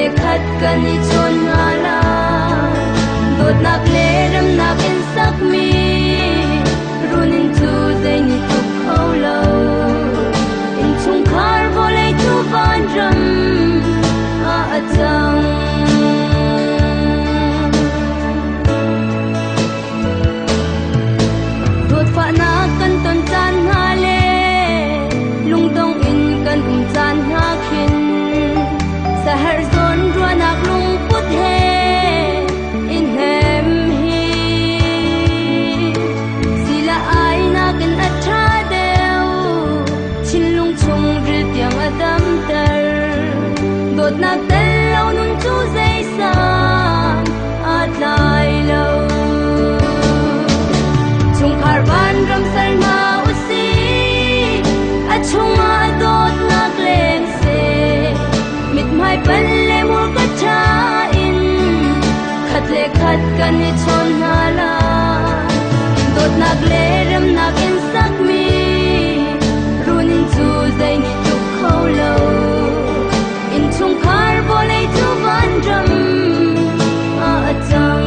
Khat kan i chawn hna lai. Dawtnak le remnak in sakmi runinn cu zei nih tluk kho lo. Innchungkhar vawlei cu vanram ah a cang. Dawtfahnak kan ton caan hna le lungdong in kan um caan hna khin saherh zawn ruahnak lungput he in hnem hi sila ai nakin a ṭha deuh thinlung chung ril tiang a damter dawtnak tel lo nun cu zeisang aa tlai lo. Chungkhar vanram ser hna usih, a chungah dawtnak leng seh. Mithmai pal le hmurka ṭha in khat le khat kan i chawn hna lai. Dawtnak le remnak in sakmi runinn cu zei nih tluk kho lo. Innchungkhar vawlei cu vanram ah a cang.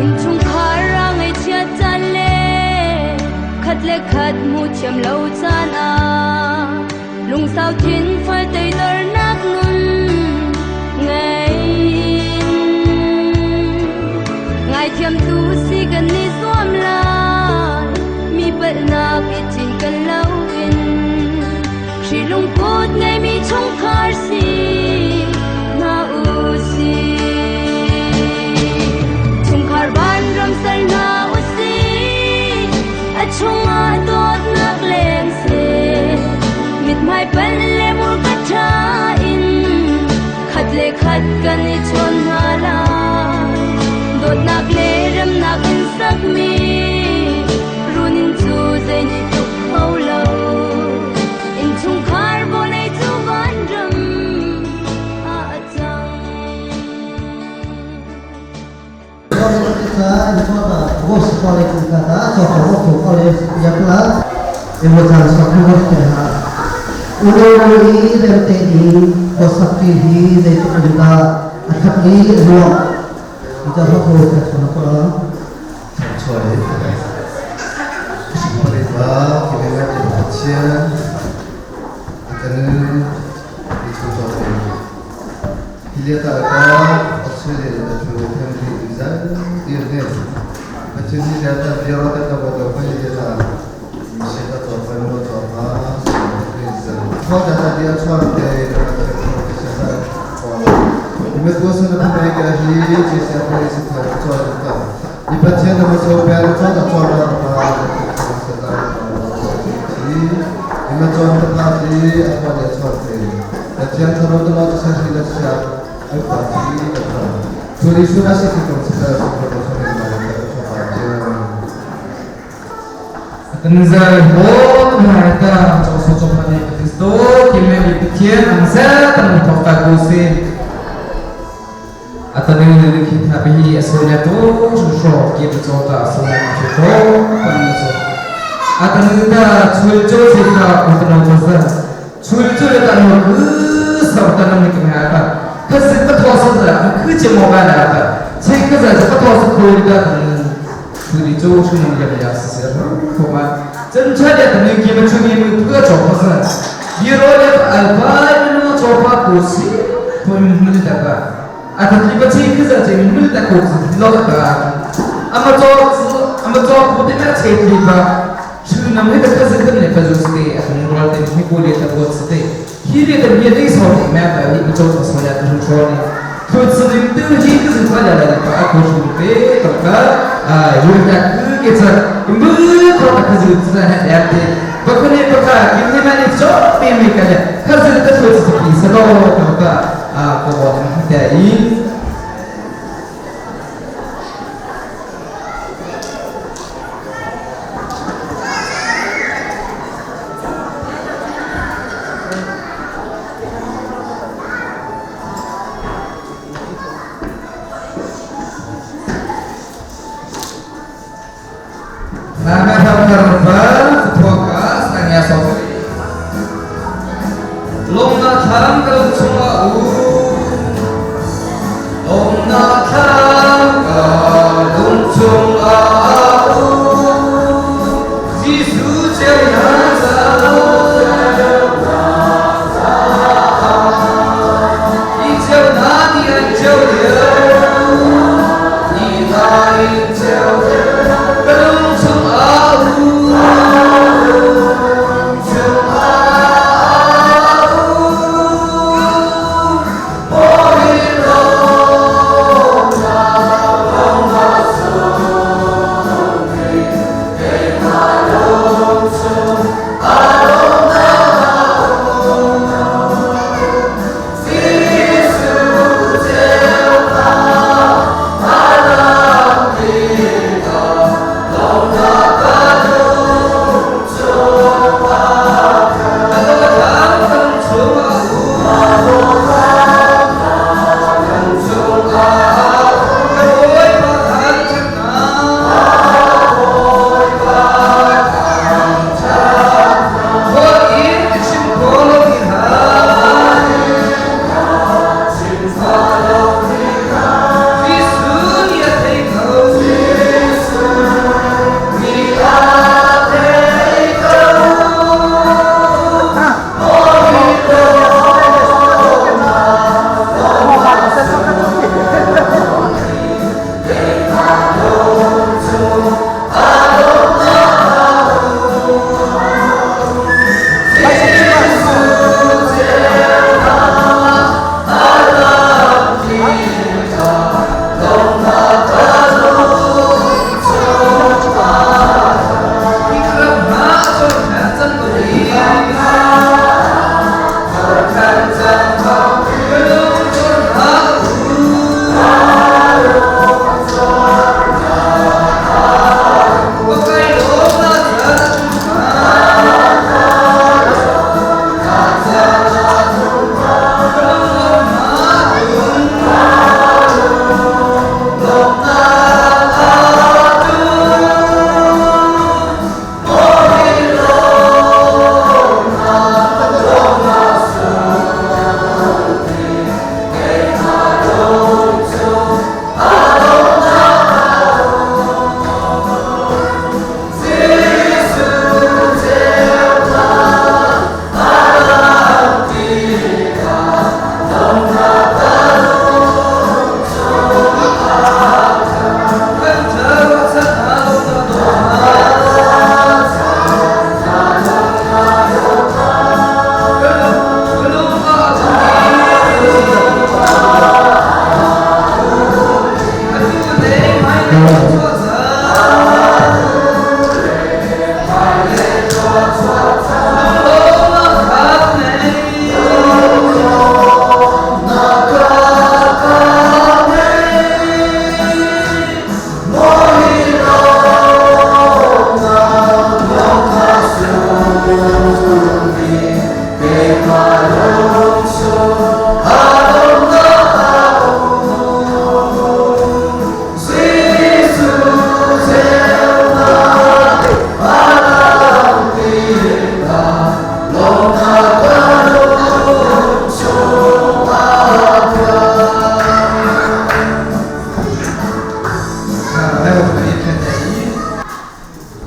Innchungkhar ah ngaihchiat caan le khat le khat hmuh thiam lo caan ah lungsau thin fal teidornak nun ngei in ngaithiamtu si kan i zuam lai mi palhnak i cinken loin Hri lungput ngeimi chungkhar si hna u sih. Chungkhar vanram ser hna u sih, a chungah dawtnak leng seh. Mithmai pal le hmurka ṭha in khat le khat kan i chawn hna lai. Dawtnak le remnak in sakmi runinn cu zei nih tluk kho lo. Innchungkhar vawlei cu vanram ah a cang. Ulo i remte in khuasak ṭi hi zeitluk in dah a ṭhat i a nuamh ti ca hla ko ka chon ko la. Choi Pariba kibenga te Pathian akan itu Hileta ka Australia da chu family exam irne Pathian ni data biro ta ka bodo pa hileta mise ta to pa no to pa Ko data dia chuan te ka ta ko se ta ko Ime ko sa na pa ka hi che se pa se ta cho ta Ni Pathian na so pa cho ta cho na pa se ta Ime chon ta pa ti apa de chon te Pathian tharo ta la sa hi la sa ai pa ti ta ta Turi suna se ki ko sa sa ko so ni ma ta so pa je Tanzai ho ta cho so cho pani Kristo kime mi Pathian ang sa tan thok ta ko se atani ni khi tha bi asonya to shu sho ki cho ta asonya shu sho pan cho atani ta chul cho se ta utno cho sa chul cho le ta no ku sa ta nam ni ki ha ta khas pa tho sa za ku che mo ba na ta che ka za pa tho sa ko ta 你做出能力呀，是是，好吗？真正的能给们出你们个做不是？比如咧，alba nu chopa kosi, pun mul ta a ta li ba chi ke za che mul ta ko lo ta ama cho ama cho ko te na che li ba chu nam he ta ka zin ne fa ju ste a kan ro te ni ko le ta ko ste hi le ta mi le so te ma ba ni cho so ya tu cho ni tu tsu ni tu hi ke zin pa ya la pa a ko chu te ta ka a yu ta ku ke cha mu ko ta ka zu tsa ha ya te ba ko ne pa ka ki ne ma ni cho me me ka le ka zin ta chu tsu ki sa lo ka ta ko bo te i. Lomnak thlam ka lung chungah u Lomnak thlam ka lung chungah u Jesuh ceunak I ceunak ni an ceu lio Ni in ceu ka lung chungah u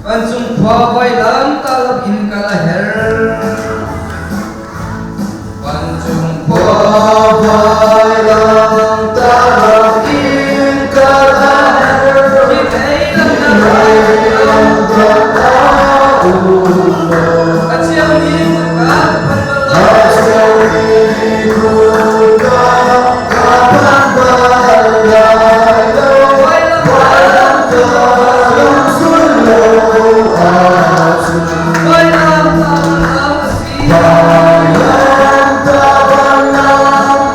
Vancung khua vailam talap in kal a her. Vancung khua vailam talap in kal a her. Hi lei lam na A chiang mi kutka phan bal lo. A chiang mi kutka ka phan bal lai lo. Vailam talap Vailam talap a si. Vailam talap.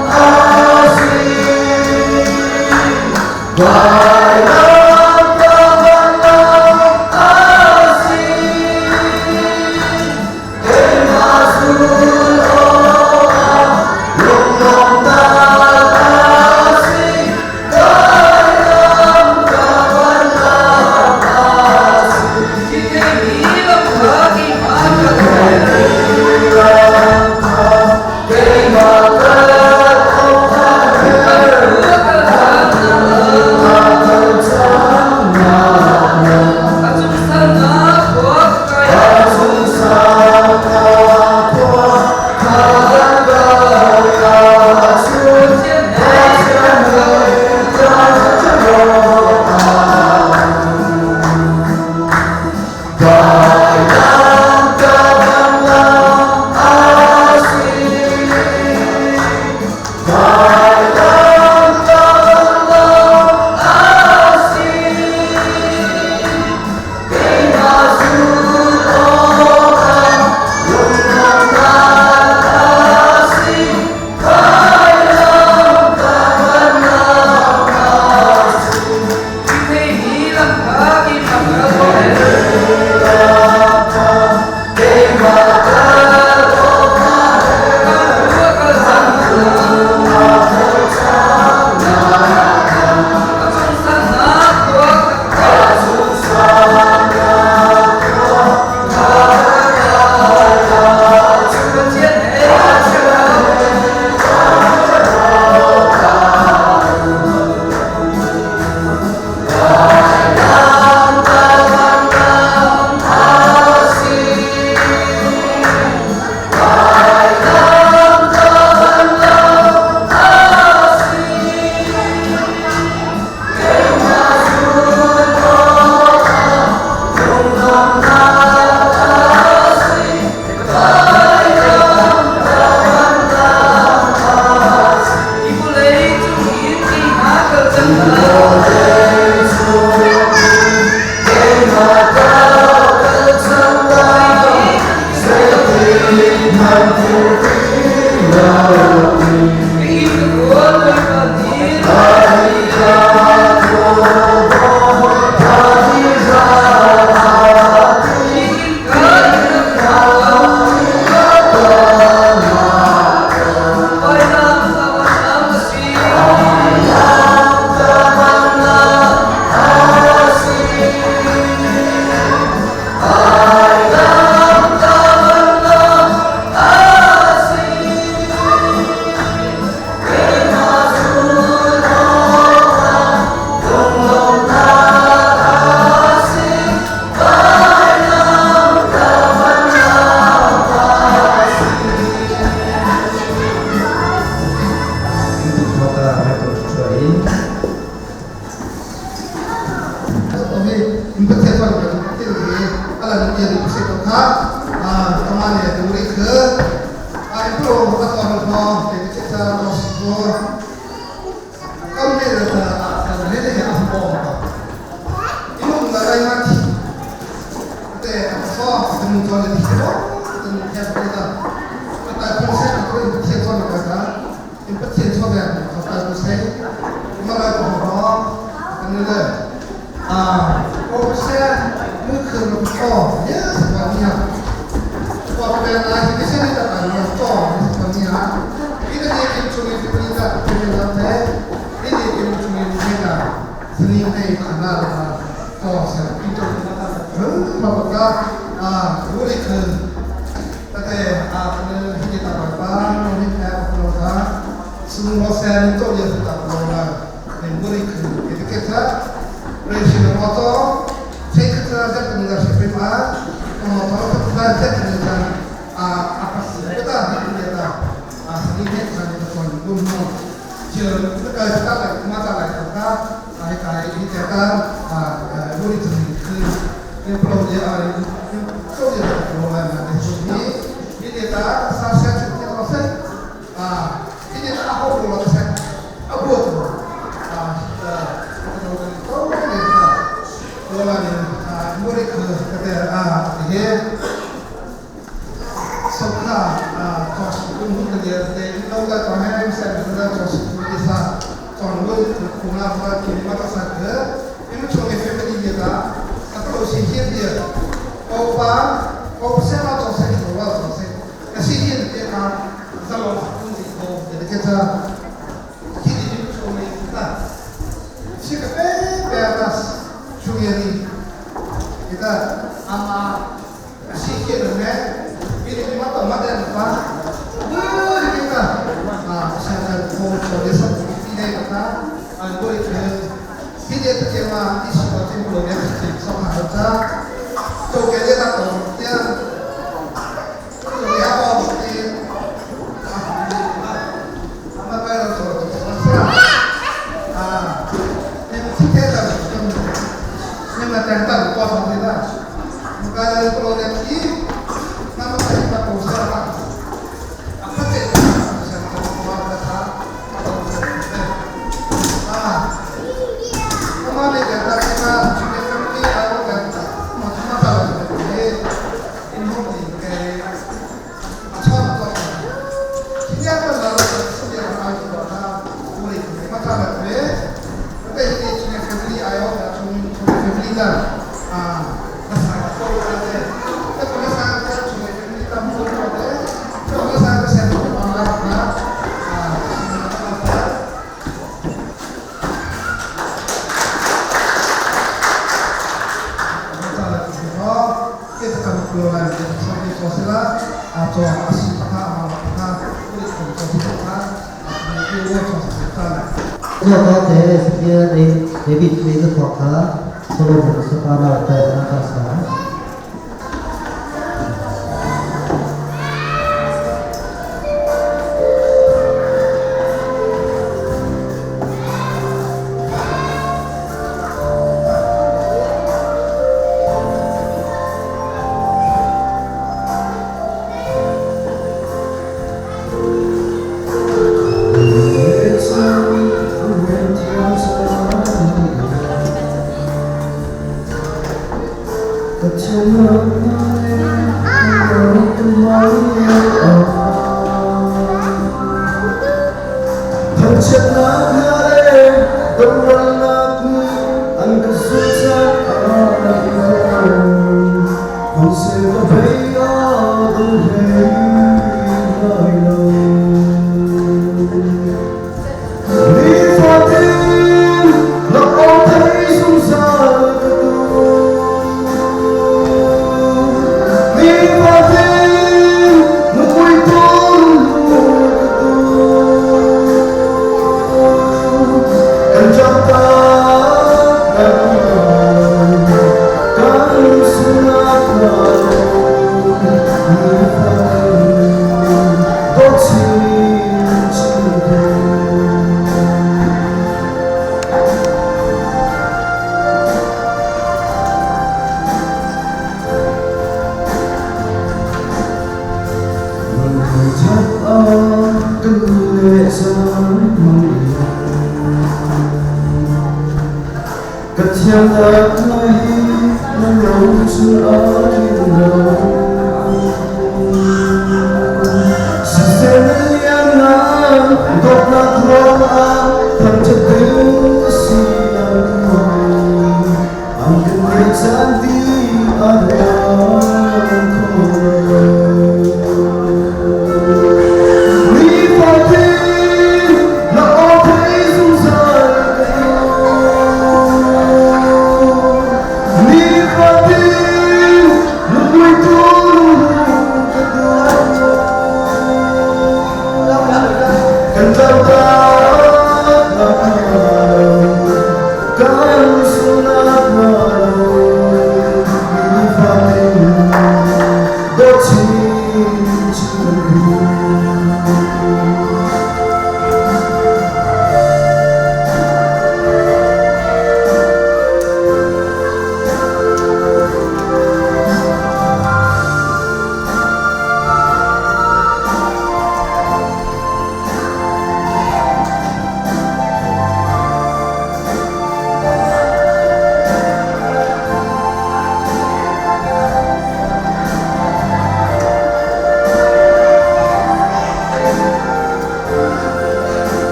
David le kha Solomon sapa ta ka sa.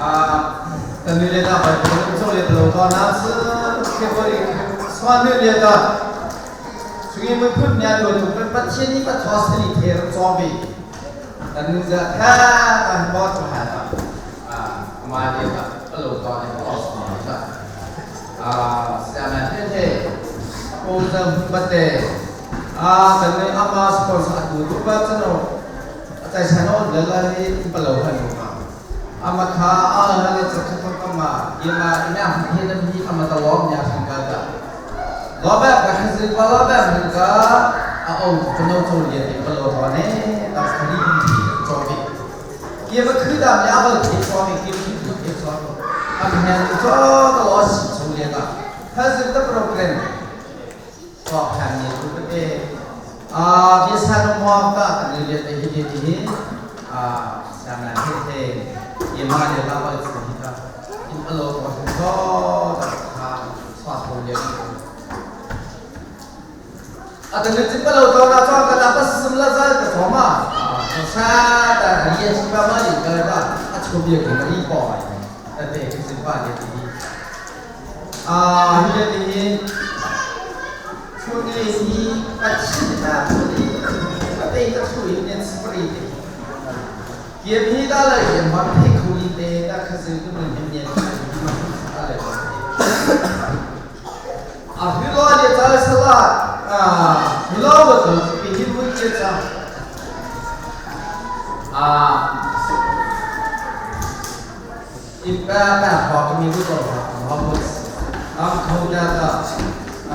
啊，等你来到外头，做了老多那是开过的，算你来到，所以我们年多就不不天你不超市里贴装备，但你这看但包就还了，啊，嘛的个老多的老师的，啊，下面天天，我这不得，啊，等你阿妈sponsor aku tu ba chano 在前头人来不老很嘛。阿玛卡阿那个这个干嘛？伊嘛伊那黑的米阿玛到老米阿个的，老板个还是个老板那个阿哦，不能做也得不老多呢，到时你做的，也不去到米阿不给做的，给给给做的，阿明天做个老师做的，还是个 program，做看你对不对？啊，别看侬话个，你列的一点点，啊，下面嘿嘿。也嘛也拉到自己的，因为老多很多的他刷头也。啊，等你这个老多那装个那不是了这个装嘛，啊，啥的也是干嘛一个的，啊，抽别个一包，哎，对，就是话也第一。啊，你的出的你啊，气的出的，啊，对，个出有点吃不了的。也皮大了也没皮口里的，那可是根本年年大了。啊，回来的早是啦，啊，回来我都比你不紧张。啊，一般办好个民族的话，好不吃。俺们口家的啊，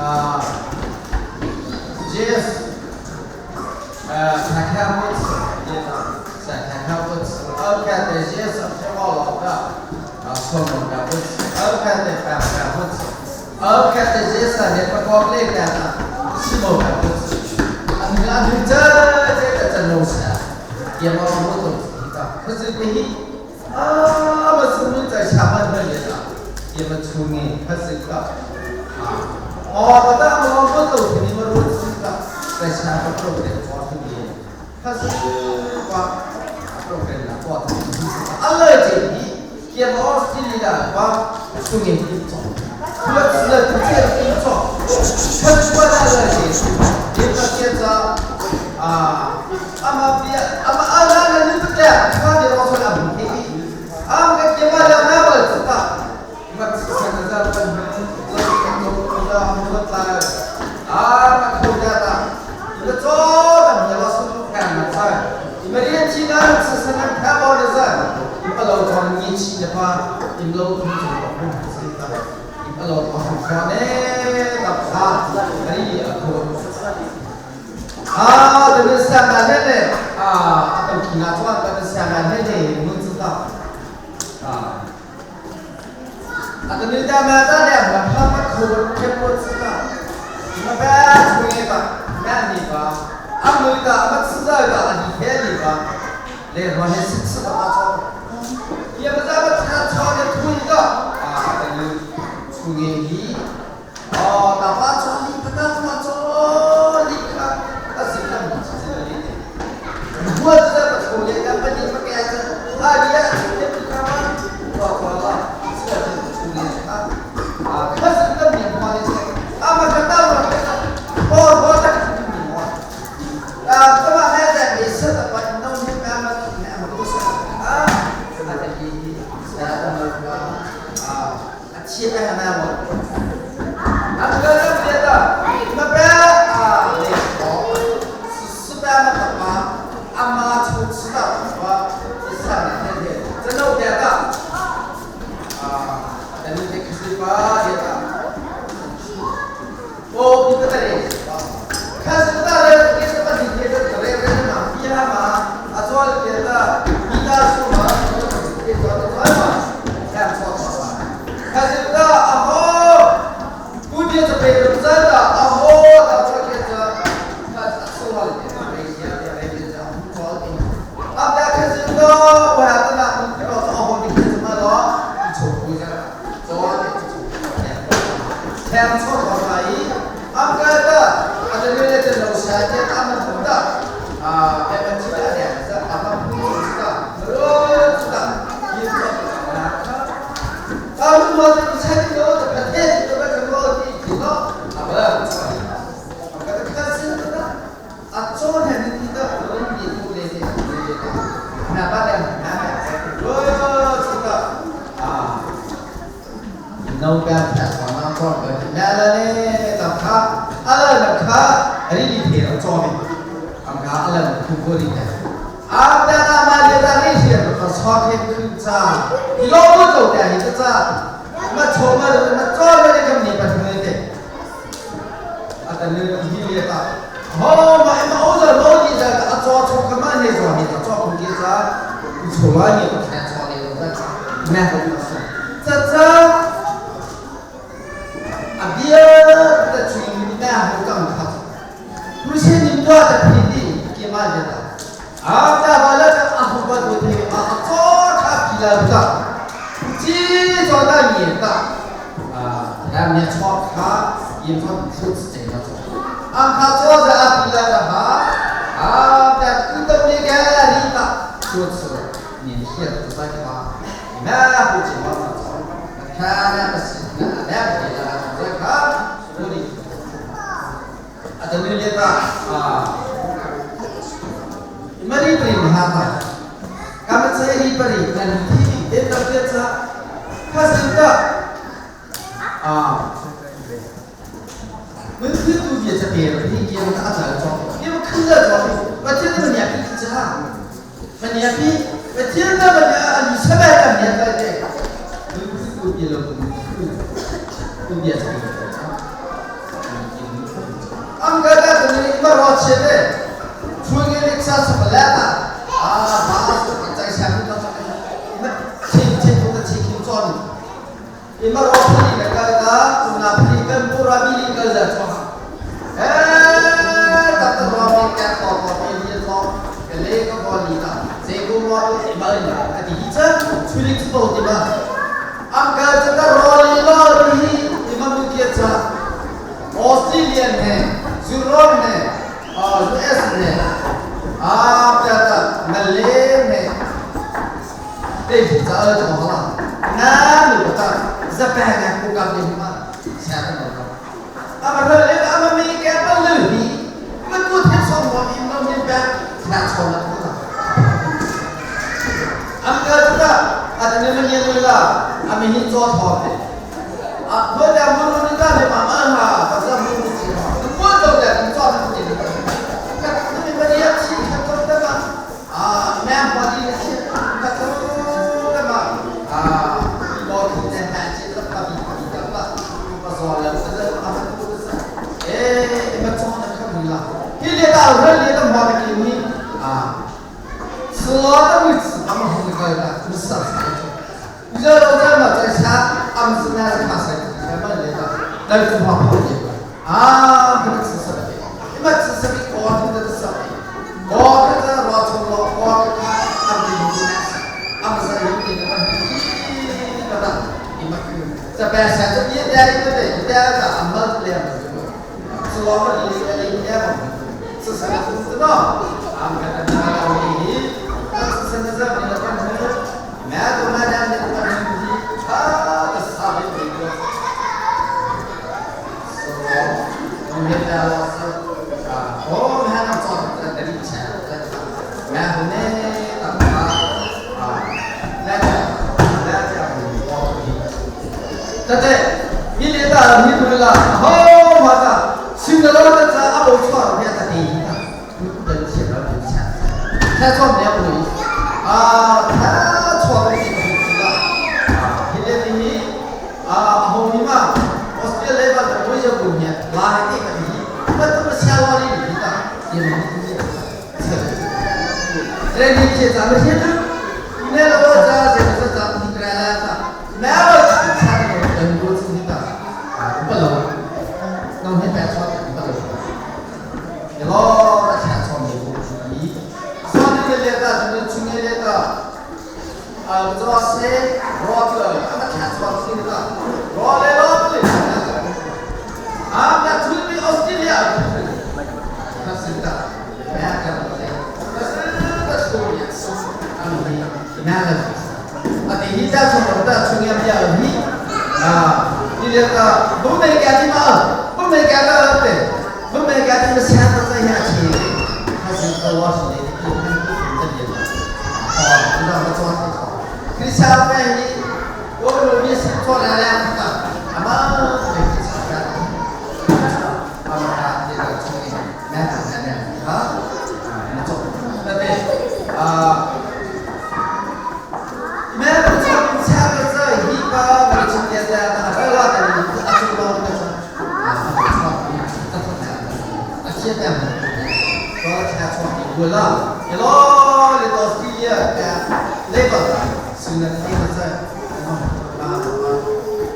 这是呃，看看不吃，也在看看不吃，二看的也是挺好老的，啊，说明的不吃，二看的饭饭不吃，二看的也是你不搞那个的，起码饭不吃，啊，你看你这这个真东西，也没我都知道，可是你啊，我是你在下班那里的，也没出面，可是个啊，我的我我都听你们都知道，在下班都得抓住你，可是话。阿拉这里也老是里的，我出面去做，我吃了就接着去做，他说那个的，你不接着啊，阿妈别，阿妈阿那个你不对，他的老说那不对，阿妈个妈了那我知道，我吃啥个啥不能，我我我我来，阿妈口家的，你个做的你老是不干了菜。你们年轻人吃什么看报的人，你不老讲年轻的话，你老同志不知道，你不老讲好呢，那怕哎呀可。啊，这个三万年的啊，都听他讲，这个三万年的我知道啊。啊，这个咱们咱两个他们可可不知道，你们别吹吧，那你吧。阿妹个，阿妈吃这个，阿你天你吧，来我还是吃个阿草，也不咱们吃草的土一个，啊，这个出眼皮，哦，大把草你不当把草，你看，那是看不起这个的，我这个出眼那不你不干这，啊，你也出眼不看吗？我我了，这就是出眼啊，啊，可是个棉花的钱，阿妈看到了，我我的。啊，这么还在没事的话，你弄你妈妈妈妈都是啊，那个你那个啊，七百那我，啊这个别的，那边啊，那好，是四百嘛的嘛，阿妈出吃的我，一三两天天，真的别的，啊，等你这可是把别的，我不得嘞，开始大人。啊， mo te chan no ta pathe to ba mo ti ti no aba ka ka sin ta a cho ne ni ti ta ron ni ku le ne na ba le na ba ro chu ta a no ba ta sa ma ko ka na la ne ta kha ala na kha ri li the ro cho me am ka ala ku ko ri ta a ta na ma le ta ri shi ka so ke ku cha lo mo to ta ni ta cha ma cho ma ma cho le ne kam ni pa ne te a ta ne hi le ta ho ma ma o za lo ni za a cho cho ka ma ne zo ni ta cho ku ki cha cho ma ni ta cha cho ne za cha na ko cha cha a bia ta chu ni na ho kam kha 不是你多的平地给嘛的了，啊，大把了这阿虎把多的啊，早他比了个，几早到年的，啊，他们炒卡也做投资这个做，啊，他做着阿比了的哈，啊，但不到那个里的，就是年限不在卡，你们不情况做，看那个是那那比了在卡，所以。Atanilita mari pri mahata kama tseri pari nan thi de ta pya cha khasinta a mun thi tu ye cha pe ro thi ye ta cha cho ye ma khun la cho ma thi de ma nya pi cha ma nya pi ma thi da ma nya ni sa ba ta nya ta de mun thi tu ye lo tu ye cha pe 安个的你们老起的，出去你啥什么来了？啊，马是在下面到这个，你们亲亲都是亲亲做的。你们老起的个个，那皮跟布拉比里个人做。哎，咱们老米干到到比里做，个那个包里的，这个我没了，啊，第一次出来知道的嘛。安个这个老里老里，你们不记得？Australian है यूरोप है और यूएस है आप क्या था मले है ते चाल तो होला ना लु बता जापान है को काम नहीं मा शायद न हो अब ले अब मैं क्या बोल रही मैं तो थे सो मो इन नो ने पे ना छोड़ ना तो अब क्या था अदने में ये बोला अब ही चौथ होते啊，我在母乳里干的嘛，嘛哈，不是母乳计划，我都在做的这个，那你们也去看做的嘛？啊，南方的去看做的嘛？啊，我现在还记得他比比的嘛，我说了，这个他们都是，哎，你们做的可以了，一列到人列的毛的给你啊，吃了的位置他们红的个，不是啥子。你这老在嘛在下，俺们是那是看谁？前面来的，那是跑跑的啊，不是吃什么的，你们吃什么高头的是什么？高头的老粗老高头，俺们有点难吃，俺们是有点那个屁的，你们这边现在一点一个的，一点个俺们两个，是我们一点一点嘛，吃什么不知道，俺们跟他那个的，那吃什么这么的，买都买两个。对对，你连打你不了，好嘛的，新的老的这阿伯错，别他第一的，你不能写了就签，他错没不啊，他错了就知道啊，现在你啊后面嘛，我是来把这我也不念，拉一个第一，我怎么写老的第一的，也没这你写咱们写的，你那个我这这这咱们来来的，那我。不漏，农民白炒不漏，一老那钱炒没有注意，上年来的就是去年来的，啊，不知道谁老的，那钱炒谁的，老来老的，啊，那村里澳大利亚，那是的，那个那是那是啊，那个，啊，第一家从我的村里边。dia ta bu mei ka ti ma bu mei ka la te bu mei ka ti ma sia ta sai ha chi ha si ko wa shi ne ti kan ku ta dia ha na ma cho ta Kristian pe hi o lo ni si cho la la ta ama te ki cha ka ama ka ti la chu ni na ta na na ha na cho na te a แม้ผู้ชมชาติเจอฮีปาบริสุทธิ์แต่แต่ละแต่อาจุลองแต่อาชอบตัดแต่อาเชียแต่ก็แค่ชอบอีกเวลาเอลอเลตอสเตรเลียแต่เลบสิ่งนั้นที่มันจะมามามา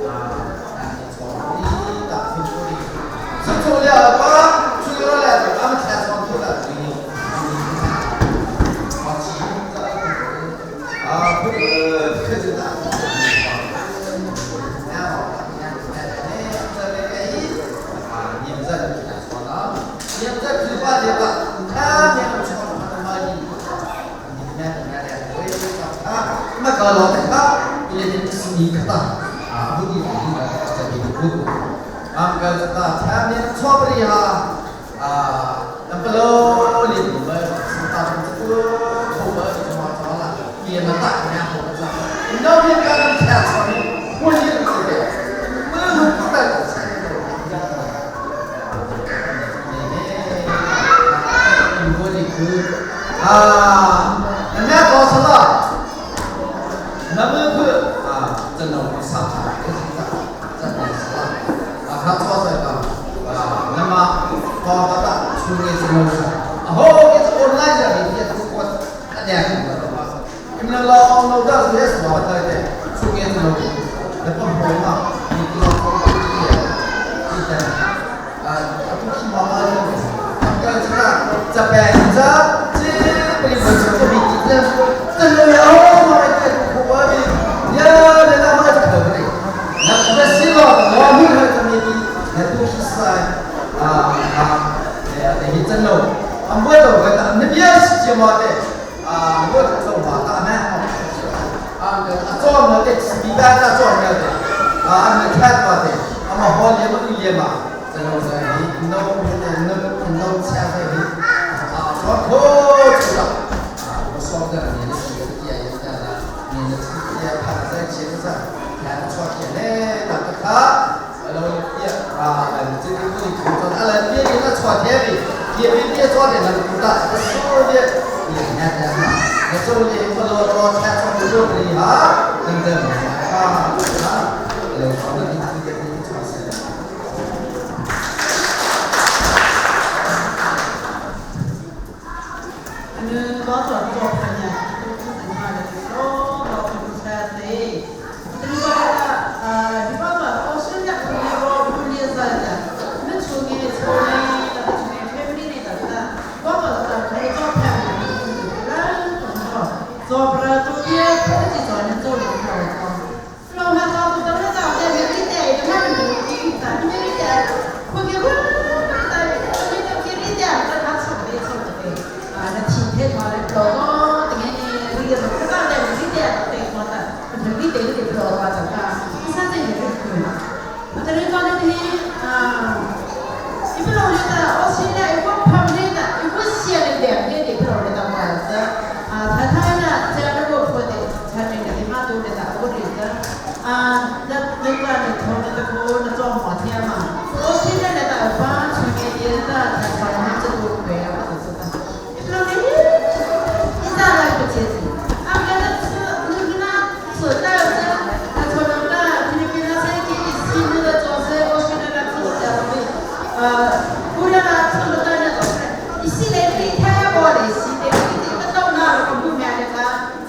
อ่าชอบนี่ตัดสินตัวนี้สุดท้ายแล้วก็ช่วยเราแล้วก็มาแค่ชอบตัวละนี่好奇啊，不可就大。 啊，那么告诉了，那么个啊，真的我上场，这这是了，啊，他做这个啊，那么包括他出来之后，啊，后给这 online 上面也通过两个的话，你们老老的也是老的的，出来之后，那不好嘛，你老好的，你的啊，不去妈妈的，刚才这边这。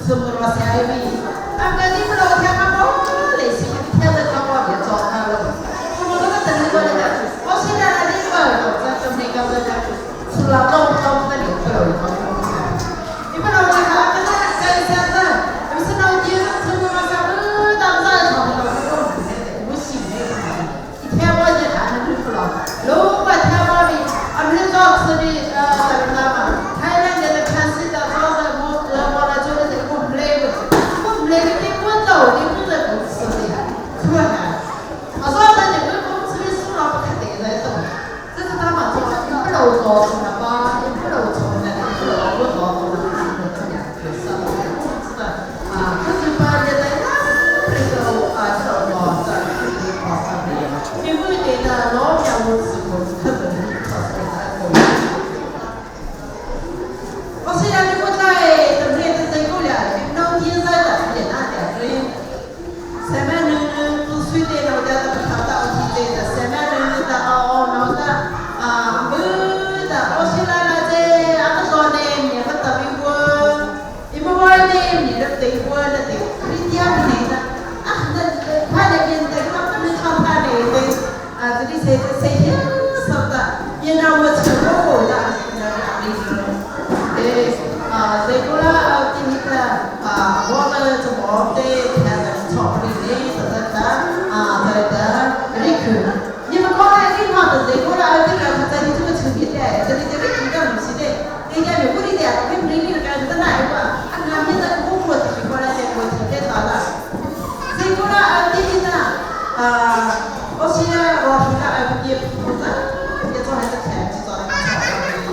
Sumurwa siya ay 我虽然你不在，但是也在过了，老天在的，也那点儿。什么人不睡的，老家都不到天在的，什么人的哦老的啊不的，我现在来在阿个说呢，你不得比我，你不玩呢，你的对我的对，你家不的啊，那他那边的他不能唱他的对，啊，这里谁谁谁说的，也让我吃过的，那里啊，这个啦，今天啊，我们怎么的，看着草里的，等等啊，等等，你看，你们刚才你看的这个啦，这个他在你这个丘比的，这里这个这个东西的，人家有不的，跟你那个的哪一个？啊，俺们在工作的时候来，我听得到的。这个啦，今天呢，啊，我现在我回来也不在，也做还是看，就做那个草里。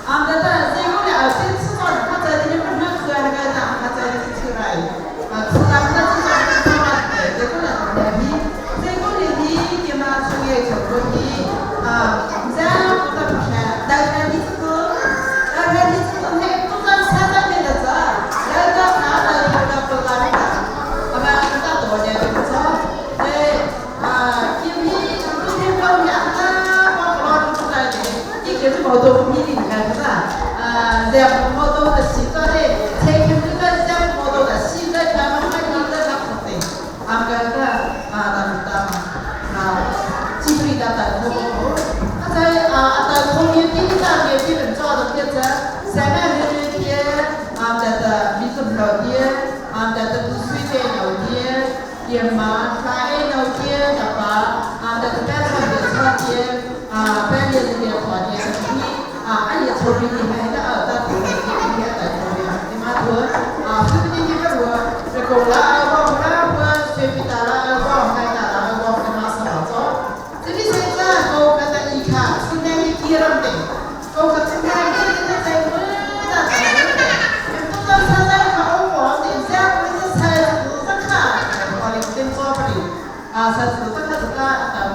啊，等等，这个啦，这次早他在这里不能喝那个，他在这里出来，啊，吃咱们这早这个啦，这个里你给嘛出来就可以，啊，这样不得不看，但看你这个，但看你这个，你不知道啥在面的这，来到哪的那个不拉的，那么大多年就说，哎，啊，因为昨天我们啊，我老出来的，你给这么多米的看是吧？啊，然后好多的西装的，才看这个然后好多的西装，他们还有的那不对，啊个个啊，咱们啊，基本的的头，啊在啊在后面第一张也基本做的变成三万六六天，啊在这米子不老天，啊在这不水的老天，也嘛还老天的吧，啊在这半场的草天，啊半夜是点草天，你啊俺也草比你还的啊，在头里天天在头里，你妈头啊，是不是你们我这个了我不啦我随便打了我还打了我跟妈是好做。这里现在我跟他一看，是那一天了的，我看是那一天的在我的在我的，不知道他在考我的，这样我是才是看，我的跟做不了，啊，才是这个这个到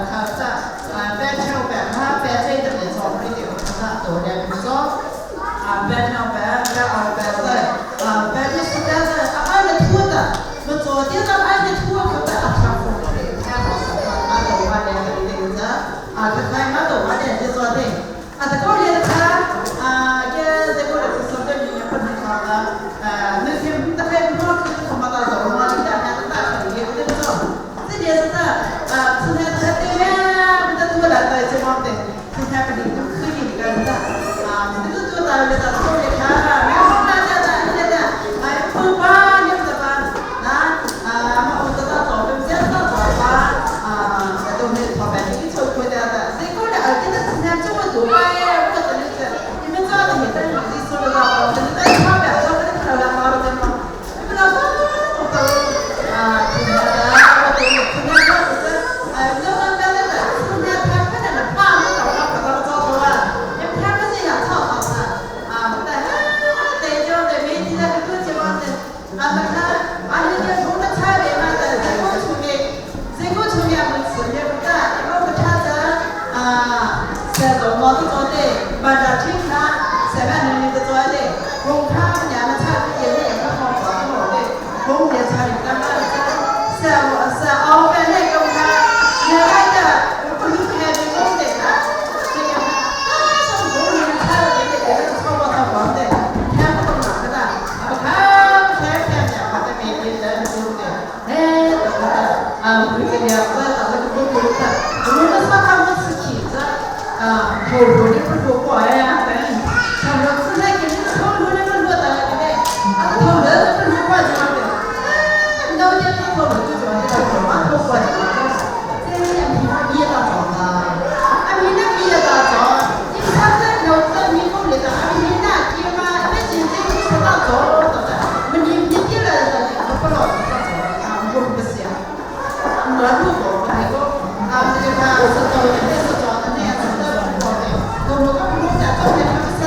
考这啊，白天白他白这的没做不了，他多点不做，啊，白天白白熬白这，啊，白天是但是啊，俺的土的，我昨天到俺的土可白啊，他不的，他好什么，俺都我两个的子，啊，他他俺都我两个做的，啊，这个里他啊，这这个是说的你也不能讲的，啊，那天那还不知道他妈的走嘛，你家孩子大可以，我跟你说，这件事啊，从他他对呀，不得多来的这帮的，从他不灵，可以的个的，啊，这个多大的到手里看，然后那那那那那，哎，不吧，你不得吧，啊啊，我得到早，不得到早吧，啊，都没跑白，你抽回来的，谁过来？这个今天这么多哎，我这里是，你们找的没得，你说的话，你在旁边，我跟你说了，好了对吗？你们老说我都啊，听他的，我都听他的，是哎，我刚刚那个，今天他可能是怕我找他，可他找错啊，因为他不是想吵吵他，啊，对，对，就对，每天在这个地方的，啊，那他，啊，你就从那菜里嘛的，这个出面，这个出面不吃也不干，我不吃的，啊，在做毛子做的，把这听他，三万人的做的，红他们家的菜也也不好做的，红的菜里干嘛的，三三熬饭那个他，原来的我不离开的红的啊，这个啊，从红的菜里面也是超过他黄的，看不懂哪个的，啊，看看看看，他在每天在做的，哎，啊，这个我到那个不不的，我们说他们吃茄子，啊，头头的不说过呀，他说吃那个是头头的不说的，对不对？啊，头头的不说过就的，哎，老年头头就说这个头嘛头过就这两天憋到早了，啊，明天憋到早，你看这老这你过来的，啊，明天爹妈那现在吃到早的，没你你爹了，不老吃到早啊，我不是啊。我如果不那个，啊，这个他是做的，是做的那样子的，我的，我我我在做的，他不是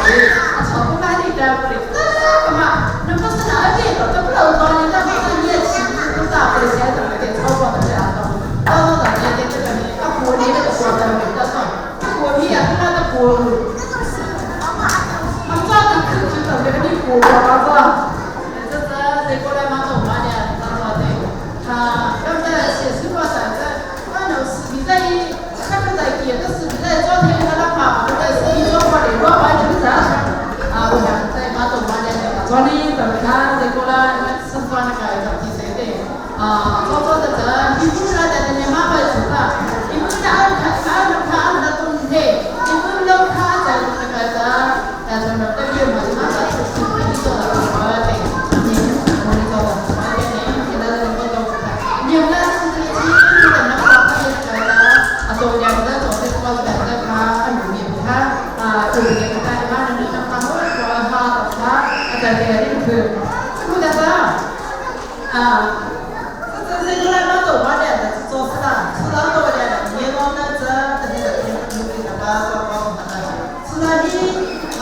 啊，炒不买的单不的，干嘛？那不是哪个的，这不老多的，那不是年轻，都大不的现在的炒过的这样的，到到到年的这个啊，国内那个国的没得算，国内啊，他那个国，他们早就可知道这个你国国吧？这这这过来嘛，做嘛的，咋做的？啊，要不写书法啥子？反正视频在，看看在别的视频在昨天他那怕，在视频做法的，我完全不啊，我想在马祖马年的，昨天怎么看这个了？吃饭那个怎么谁的？啊，做做的这，你不是在那妈妈做的，你不是按看按看按那东西，你不是看在那个这，在那那边嘛，妈妈做你做的，我的，你我做的，我的你现在在那做，你们是你你的那个那个啊，做两个做这个的那个啊，你看啊，做两个在妈那那看我说哈他在这里去，不得啊，这这这个来嘛做嘛的，做事啦，吃到多的，你讲那这这这这这这把把把吃到你啊，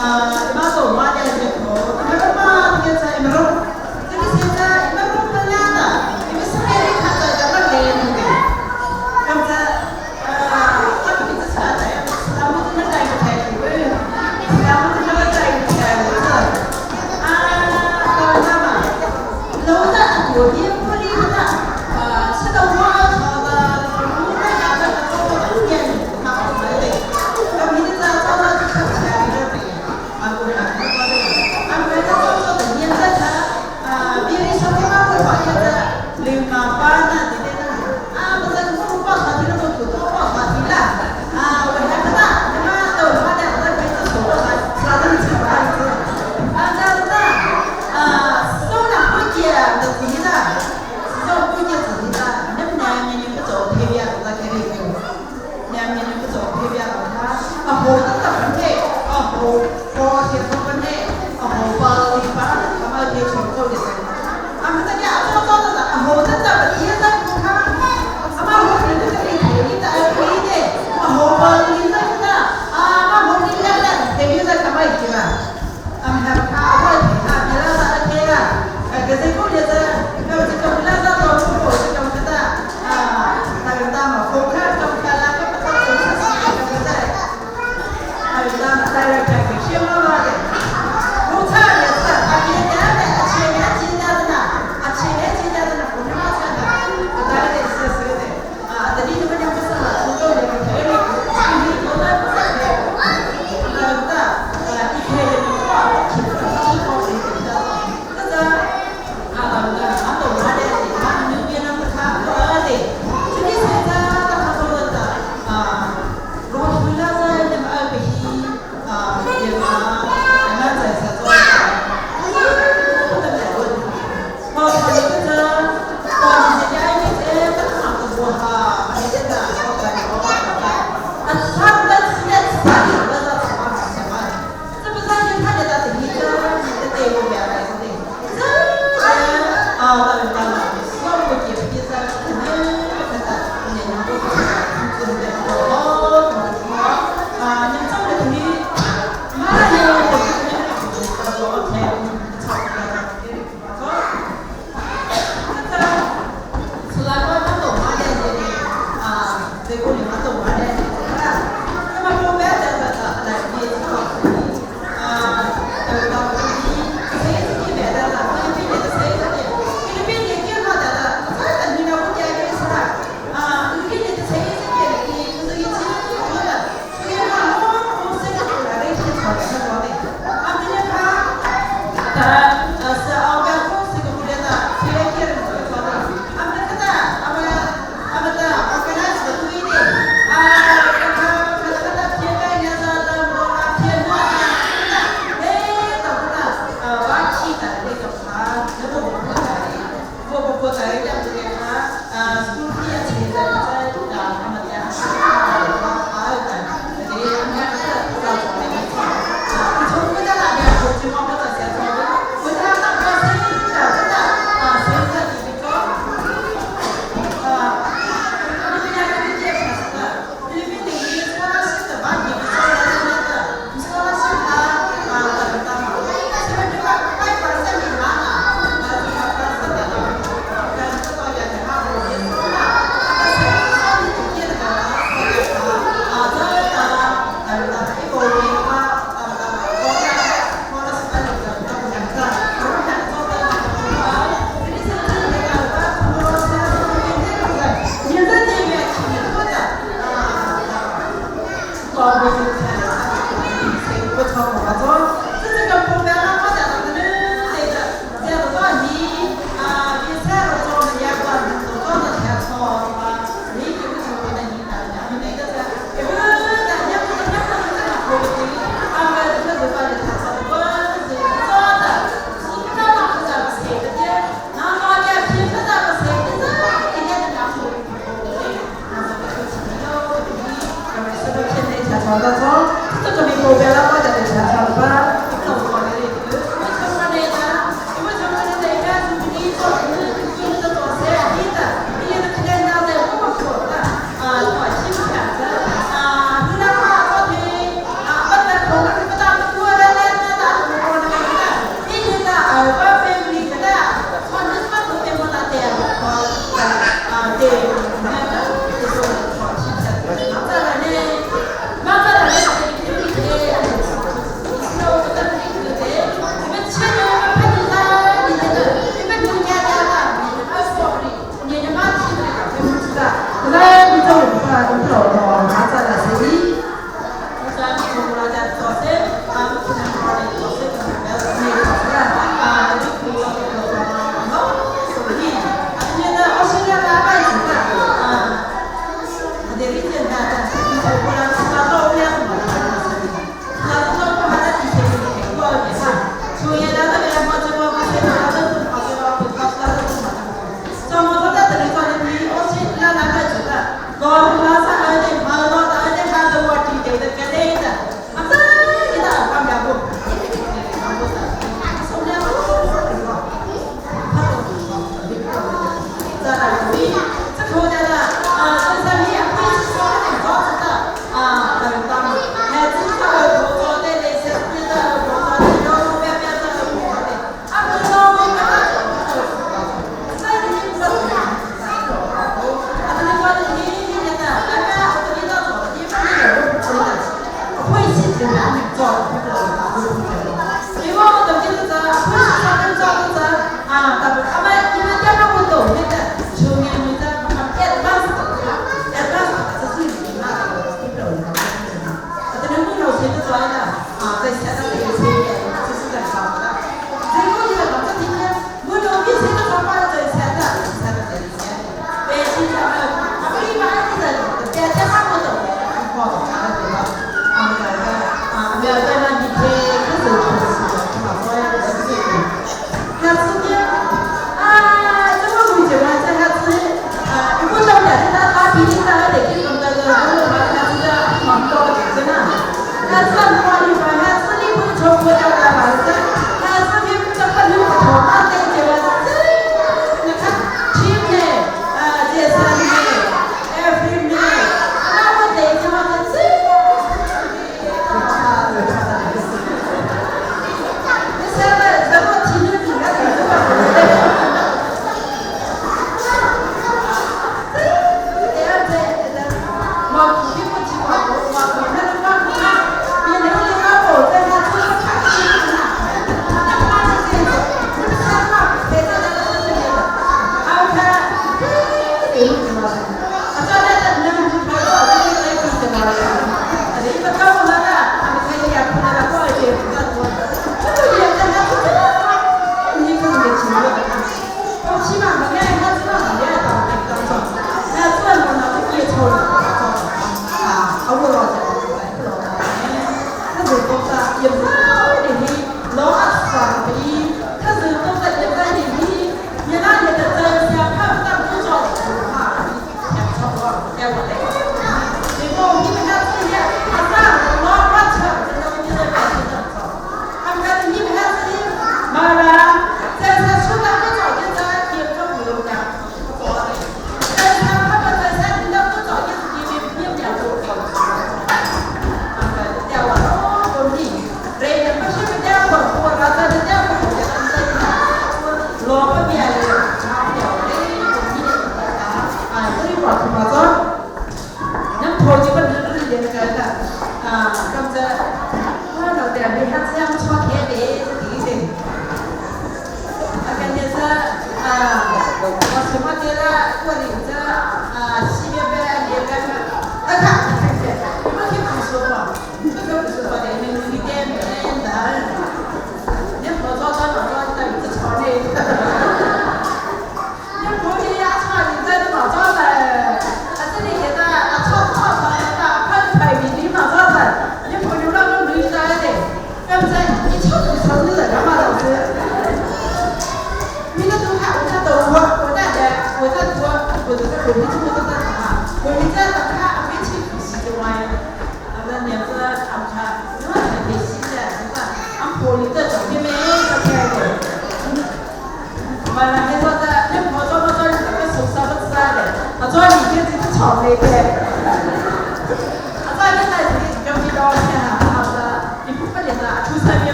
嘛做嘛的这个，那个嘛这个在么咯？这个现在么咯不难的，你们是给你看到咱们来的，那么啊，他们这吃的，他们这么带个菜，他们这么带个菜，啊，那么。楼的我也不离的，啊，吃的我好的，我那家的做的年，他不来的，那明天早早就吃起来了的，啊，我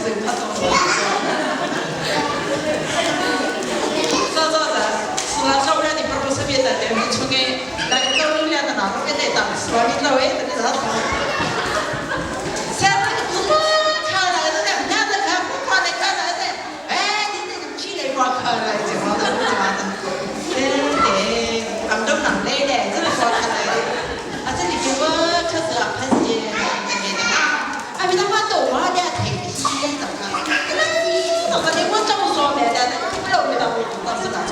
khazin kha to 做做的，是啦，做不了你不如身边的人出去，那个都两个哪个跟那当，是吧？你老外的那啥。现在个不看来的，看的看不看的看来的，哎，你那个起来光看来就好了，就好了。对对，俺们都能来的，这个光看来的，啊，这里就我可是啊，还是那个啊，比他妈多啊点太皮怎么？那个你我怎么说来的？那我到我到是哪种？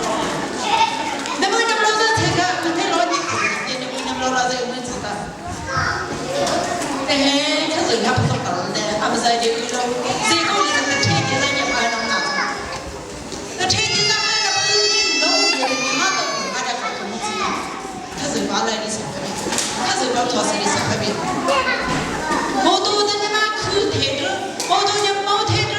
那么你们老是这个，你太老你你你们老老是有没知道？哎，可是人家不懂的，俺们在这个这个里头天天在你们那哪种？那天天在俺那不是你老你你妈都不俺家搞工资的，可是把来的是特别，可是把做事的是特别。我都在你妈去台着，我都你毛台着，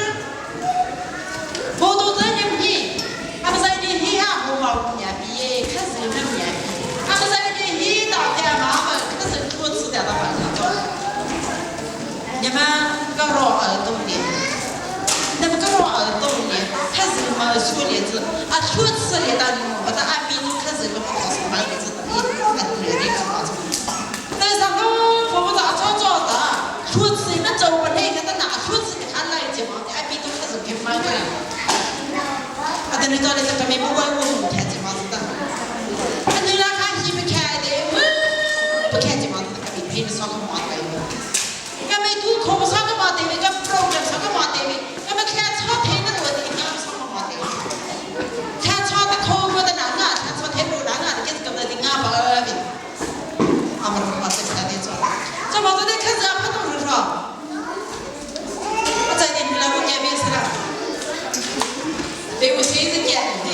我都在你皮，俺们在你黑下红毛年比，可是那年比，俺们在你黑到的妈妈可是多吃点的晚上做。你们个老耳朵的，那么个老耳朵的，可是没说的子，啊，说吃的当中，我的阿比可是个不好吃，买的子的，还都来的个好吃。但是我婆婆咋做做的，说吃那做不来，个那说吃的还来劲嘛，阿比都可是给买的。啊，等你到了这个没不管我们看见嘛子的，啊，你那看戏不看的，我不看见嘛子，个比陪你上个嘛的。个没都考不上个嘛对，个 program 上个嘛对，个没看操台的我的讲上个嘛对，看操的考过的难啊，看操台路难啊，这是个的俺不二的，俺们把这个的做，这毛子的开始俺不懂是说，我在你来我见面是了，对我谁是见的，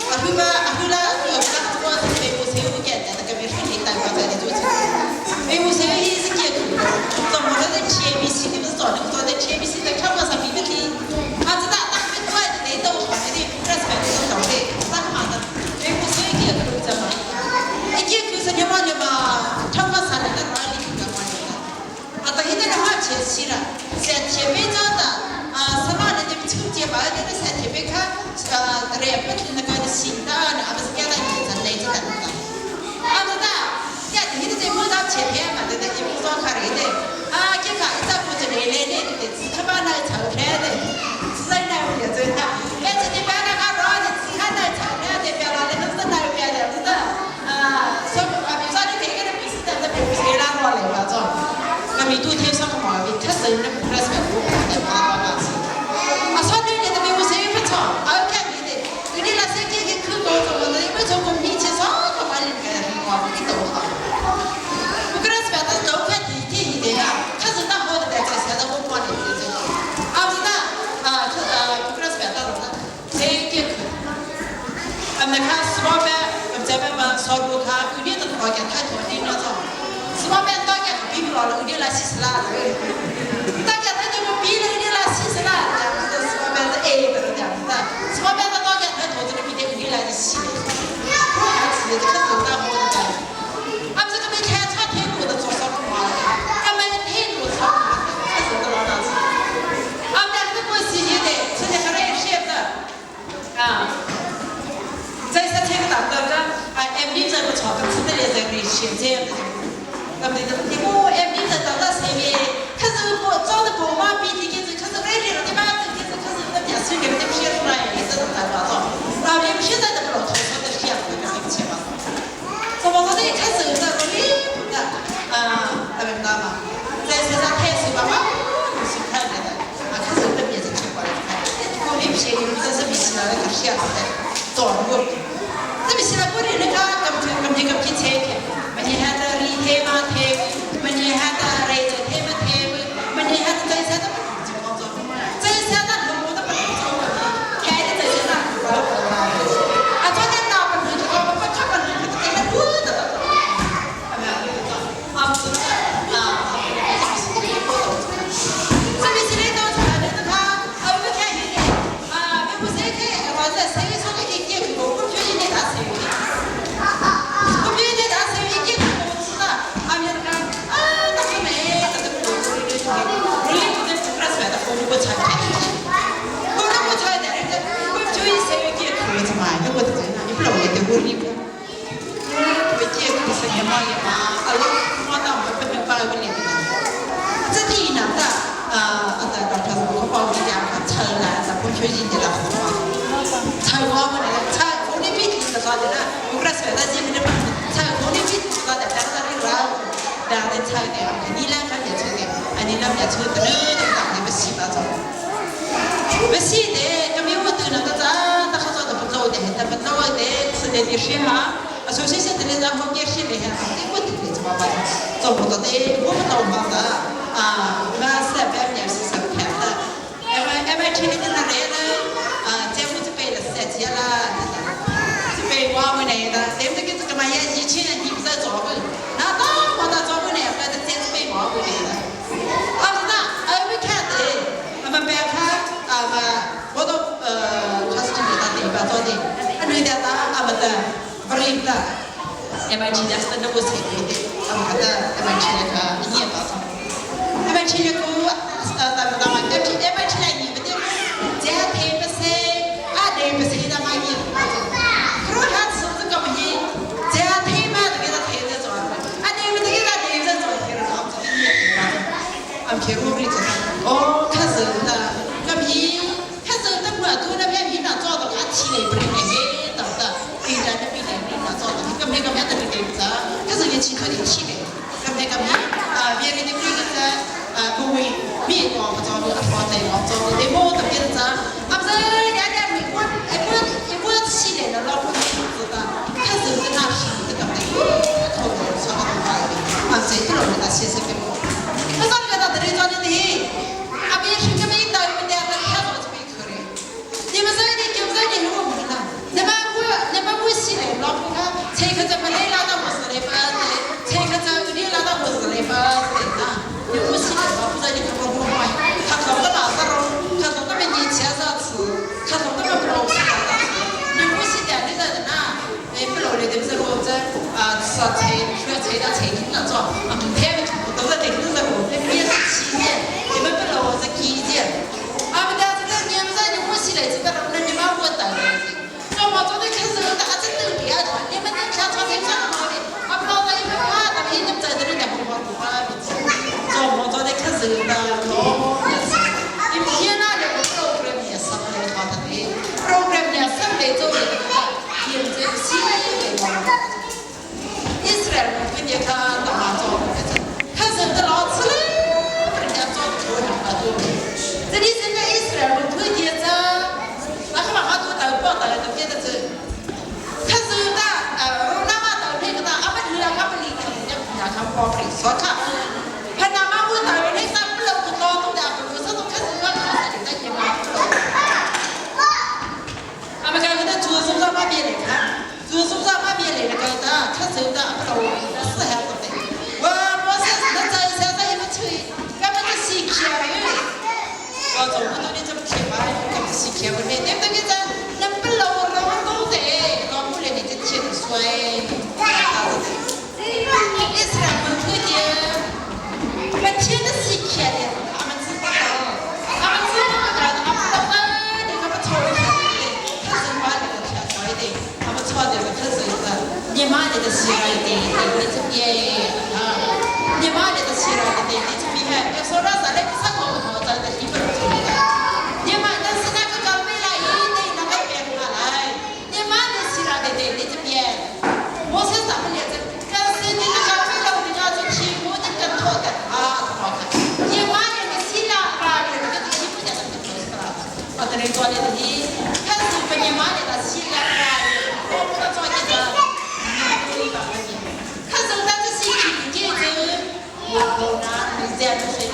阿后吧阿后啦，我刚做是对我谁我见的，那个没说你单个在你做起，对我谁是见的。怎么了？在前面写的不是早的，早在前面写的，看不上别的题。啊，这大大别怪的，那都好的，不是白的，都的，啥嘛的？哎，我说一点口子嘛，一点口子你嘛你嘛，看不上的那哪里干嘛的？啊，等现在的话前期了，在前面讲的啊，什么的你们春节把那个在前面看，来不那个新的，啊不是给他一层来着的，啊不是。你这摸到前天嘛，对对，你不装卡的对，啊，这个一早不就来来来的，只看把那炒菜的，只在那边做他，而且你把那个老的只看那炒菜的，别拿那个是那边的，是的，啊，说啊，比如说你这个的不是在这边不是拉过来嘛，做，那米多天上个毛病，他是那不是我的妈妈吃，啊，说你的那边我谁不炒，啊，看你的，你那些这个口高怎么的，因为从我面前上个把人给我你都好。我跟他说，他都看地铁一点啊，他是当好的在在在我管理的这个，啊不是啊，他我跟他说到了，谁给去？啊，那看十八班，我们这边嘛，少路卡，有点都大家太多的那种，十八班大家比不了了，有点来西斯啦，大家他就比了有点来西斯啦，这样子十八班是 A 的这样子的，十八班的大家太多的比的有点来西，我还是这个是当好的。啊，这个没看差太多的做啥嘛？啊，没太多差，开始的老大子。啊，两个关系也得，吃的还来些的，啊。再说这个大哥哥，啊，哎，名字不错，吃的也在那现在的，那么的，你我哎，名字到到上面，可是不长得不嘛比的，可是可是来了的嘛，可是可是那电视里面的片出来，也是在那做，那边现在的不老头说的片子那个钱嘛。怎么说的？开始在那里的，啊，那边那嘛，在车上开始吧，啊，是看的，啊，开始那边是去过来看，我们便宜，这是比起来那个片子的，早过，这比起来过的那个，他们他们那个皮车的，每年还在里天嘛天，每年还在来着天嘛天，每年还在在车上不工作，在车上我都不做，开的在车上不管啊，昨天那不是我不看不是。这边是来到这，那是他，啊，不看现在，啊，没不谁看，反正谁上来给给我不去。么也嘛，啊，我我当我不明白我连个，这里呢的啊，啊，在到他我包里讲，他吃了，他不确定的了，吃我们的，吃我的比的啥的呢？我不是说他这边的，吃我的比啥的，但是那个两个吃的，你两个也吃的，啊，你两个吃的，那都当的不行那种。不是的，咁样我对那个咋，他好早都不做的，他不做的，吃的就是哈。首先现在的人好解释的哈，我对的怎么办？做不到的，我不懂嘛的啊，我是百年是十天的，因为吃的那来呢，啊，这我就背了三天了，就背我们来的，对不对？这个嘛也以前你不在做不，那当我到做不来，我就这背我们来的，啊不是那，哎没看的，那么别看啊嘛，我都开始就给他对吧做的，啊女的打啊不得。Berita MIT dah na was hit am kata MIT ka ni ba sa MIT ko ta ta ma MIT MIT la ni ba de ja the ba se a de ba se da ma ni kro ha su zu ga ma hi ja the ma de ga the de zo a de ba de ga de de zo ke ro am zu ni ba am ke ro ri zo o ka zu da ga mi ka zu da ma tu na phe mi na zo da ka chi le ba le he da da 对咱的比来比那做的，咁你咁样的对不？可是你其他的起来，咁你咁样啊，别人的这个在啊不会美国不做的，阿婆在我做的，你冇特别的，啊不是，人家美国一般一般起来了，老婆不知道，可是跟那是这个没，头头说的话，啊这个老人家先生给我，他说你个到这里做的的，啊别是个没到你们家的，他做就没可能，你们说你就说你我们呢，你们。你们我起来，老婆看，车可怎么来拉到我是来吧？车可怎么你拉到我是来吧？对呐，你我起来，老婆在你看我不坏，他搞个哪子喽？他说他们年前上吃，他说他们不老吃啥子，你我起来，你在哪？哎，不老的，不是老子啊，吃菜，吃菜到菜厅那做，啊，天都在顶头在我那边是七件，你们不老是几件？啊，不但这个你们在你我起来，这个那你们我等。我昨天开始打针都给啊，你们那下昨天上的毛病，啊不老子一个怕，他们一直在这里在不跑不跑，做我昨天开始打老也是，你天哪，这个 program 也是很好的嘞，program 也是来做的那个，现在新的嘛，Israel 不你看打做的，开始的老吃嘞，人家做头上啊都，这里现在 Israel 不推荐这。那个嘛，好多豆包豆都变得这，可是那那嘛豆那个那阿们那他们里头人家不要看包里说看，他那嘛我豆那啥不能不多多的，不是都开始要开始在也嘛不能。阿们讲那做手上那边来看，做手上那边来那个的，他走的不能是还不对，我我是那在现在也不吹，俺们是洗钱的。我做不到你怎么贴嘛？怎么洗钱不对？对不对？这那不老老多的，老不来你就贴的衰。伊斯兰不推荐，把贴的洗钱的，他们知道，他们知道的，他们老板你他们炒的，他是把那个贴出来的，他们炒的是可是的，你妈的洗来的，你这边啊，你妈的洗来的，你这边要说那啥嘞？啥搞不好，咱的一本。你这边，我是咱们两个，但是你那个为了我们要去欺负你个错的啊，好看。你妈的，你信了吧？你那个欺负的那个就是了。我这里做的你，开始被你妈的他信了吧？我不能做这个，开始咱这是去这个，我呢，你这样子说。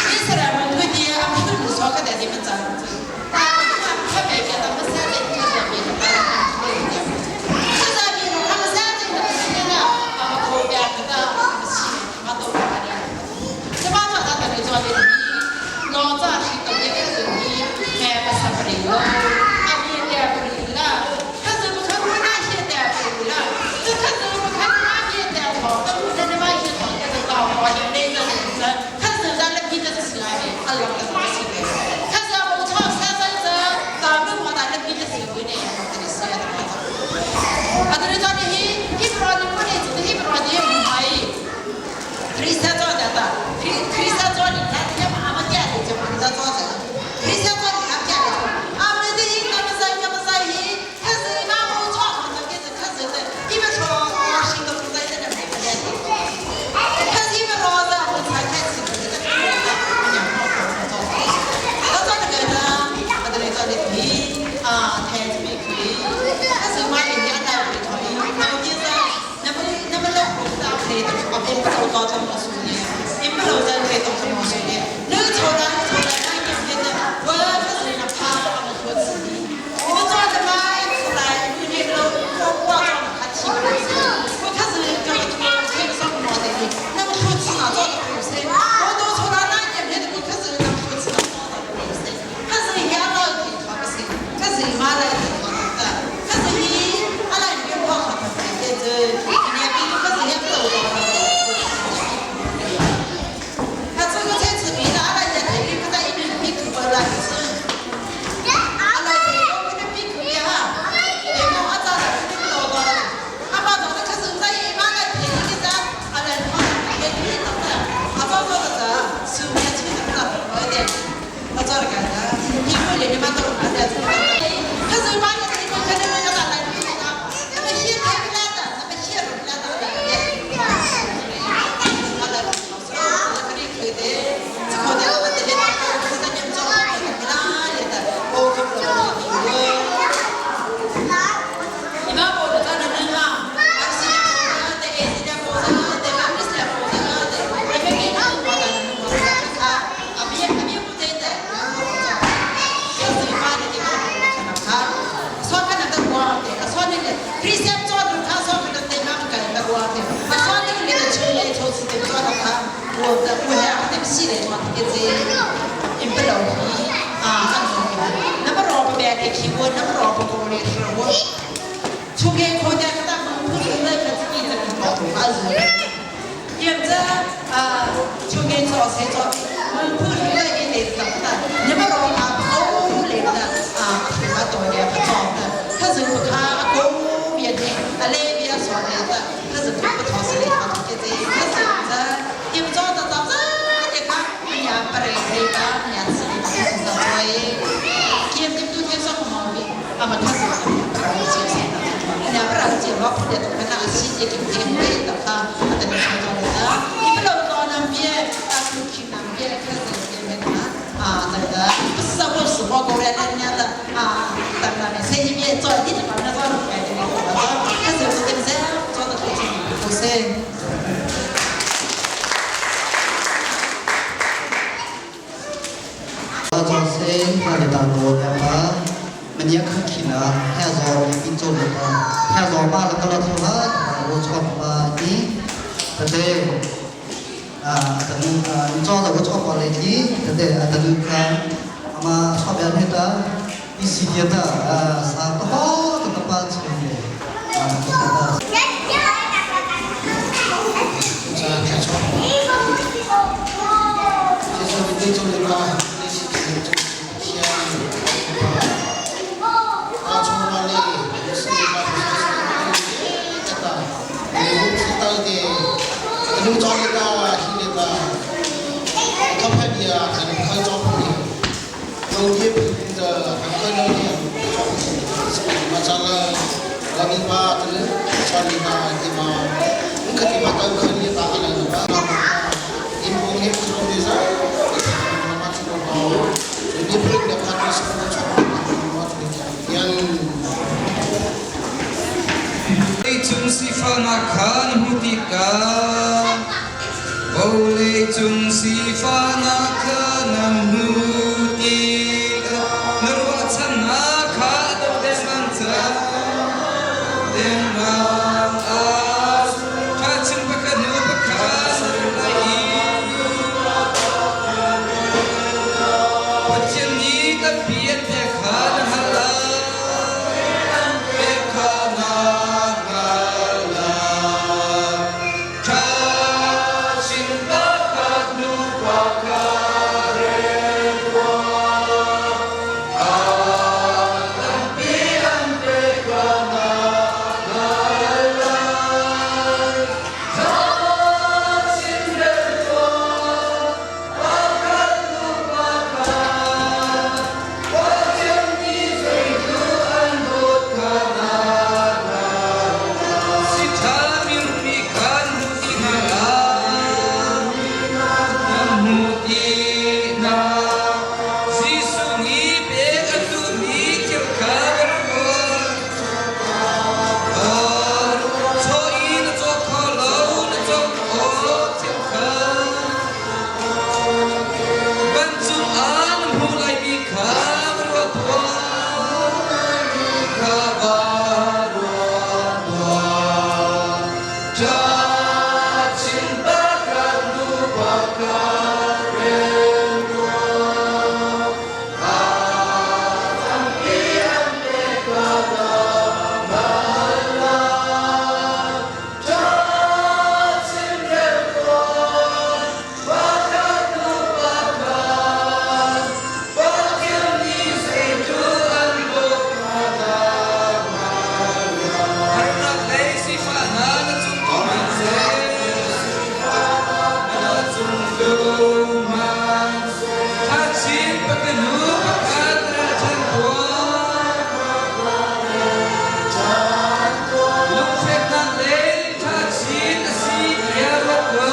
你是来问个的，俺们都是说个的，你们怎？他别给他们三点。老早是特别的是你，还不是不灵了，阿你点不灵了，可是不看我那些点不灵了，这可是不看那边点好，那我这那些好的是到好的那个人，可是咱那边的是来的，阿老的是来的，可是我 Harnak lei sifah hna na cung tlung hmanhseh, na cung tlung hmanhseh. Thachin pakanu pakhat ralchan tuah. Lungfeknak lei thachin a si tiah ruat ko.